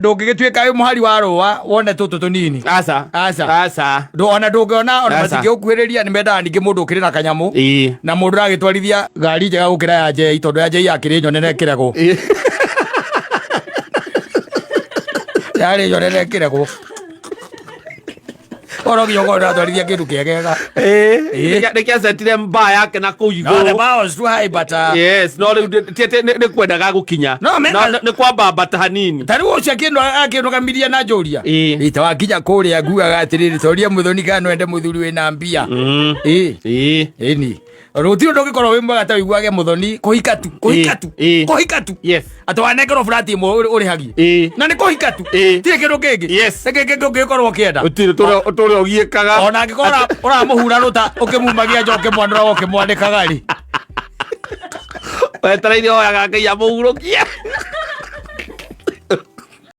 Ndũngĩgĩtuĩka wĩ mũhari wa rũa wone tũtũ tũnini. Aca. Aca. Aca. Ona ndũngĩona ona Aca. matingĩgũkuhĩrĩria, nĩ mendaga ningĩ mũndũ ũkĩrĩ na kanyamũ Ĩĩ. na mũndũ ũragĩtwarithia ngari njega gũkĩra ya njei, tondũ ya njei yakĩrĩ nyone na ĩkĩregwo. Yarĩ nyone na ĩkĩregwo, oro nginya ũkorwo ũratwarithia kĩndũ kĩegega. Ĩĩ. Nĩ kĩacetire mbaa yake na kũu No, the igũrũ. bar was too high, but Yes, no rĩu ti atĩ nĩ kwendaga gũkinya. No, No, nĩ kwambambata hanini. Ta rĩu ũcio akĩnũgamiria na njũria. Ĩĩ. Ĩ, ta wakinya kũrĩa ngugaga atĩrĩrĩ, toria mũthoni kana no ende mũthuri wĩna mbia. Ĩ. Ĩĩ. Ĩni rũtirĩ ũndũ ũngĩkorwo wĩ mwega ta wĩiguage mũthoni kũhika tu, kũhika tu, Ĩĩ. kũhika tu, Yes. atĩ wanengerwo burati ĩmwe ũrĩhagie Ĩĩ. na nĩ kũhika tu, Ĩĩ. tirĩ kĩndũ kĩngĩ. Yes. Nĩ kĩngĩ ũngĩkorwo ũkĩenda? Gũtirĩ, ũtũre ũgiĩkaga. Ona angĩkorwo ũramũhura rũta ũkĩmumagia nja, ũkĩmwanũraga, ũkĩmwanĩkaga rĩ, Wetereire hoyaga Ngai amũhurũkie.